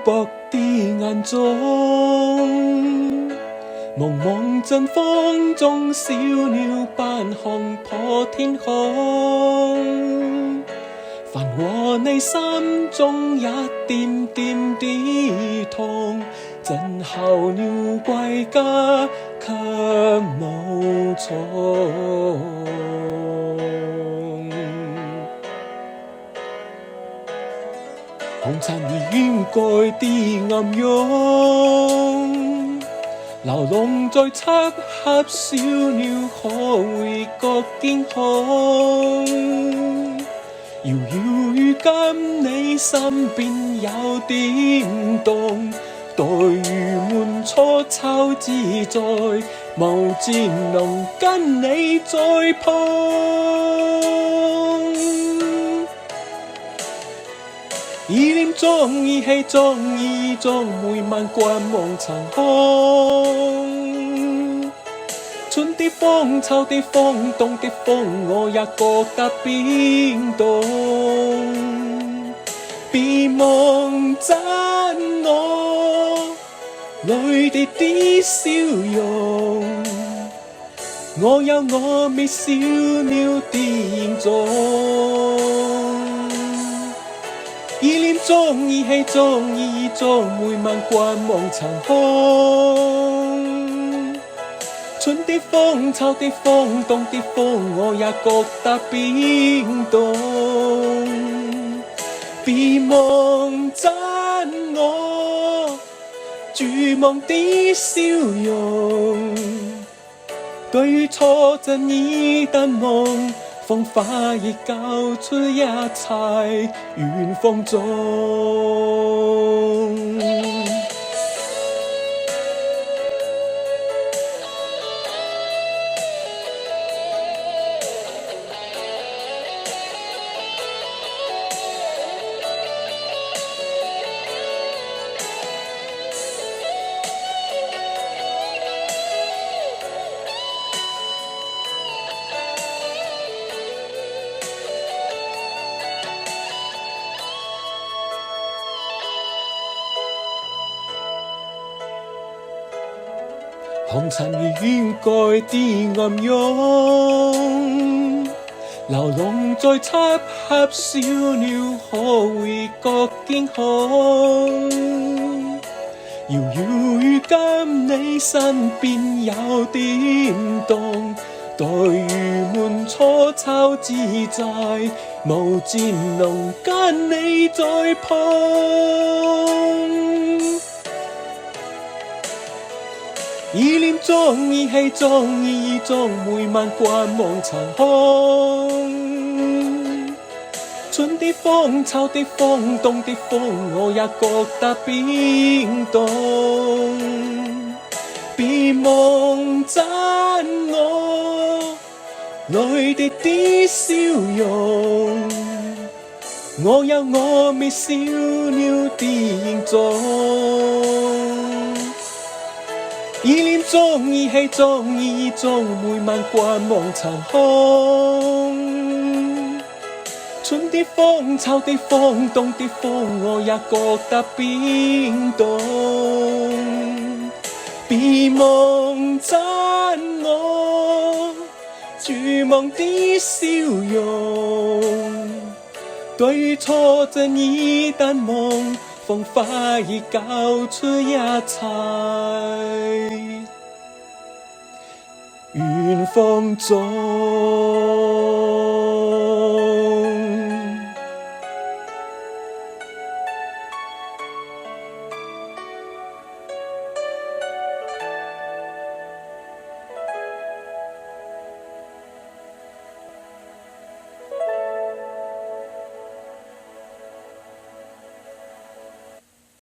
薄的眼中，茫茫陣風中，小鳥班航破天空。凡和你心中一點點的痛，真候鳥歸家卻無從。紅塵掩蓋的暗湧，流浪在漆黑，小鳥可會覺驚恐？遙遙如今你身邊有點凍，待魚們初秋自在，無戰能跟你再碰。意念中，意氣中，意中，每晚觀望殘空。春的風，秋的風，冬的風，我也覺得冰凍。別忘真我淚滴的笑容，我有我微小鳥的影蹤。意念中，意氣中，意中，每晚觀望殘空。春的風，秋的風，冬的風，我也覺得冰凍。別忘真我絕望的笑容，對於挫折已淡忘，風化已交出一切遠方中。紅塵掩蓋的暗湧，流浪在漆黑，小鳥可會覺驚恐？遙遙如今你身邊有點凍，待魚們初秋自在，無戰能跟你再碰。意念中，意氣中，意中，每晚觀望殘空。春的風，秋的風，冬的風，我也覺得冰凍。別忘真我淚滴的笑容，我有我微小鳥的影蹤。意念中，意氣中，意中，每晚觀望殘空。春的風，秋的風，冬的風，我也覺得冰凍。別忘真我絕望的笑容，對於挫折已淡忘，風化已交出一切遠方中。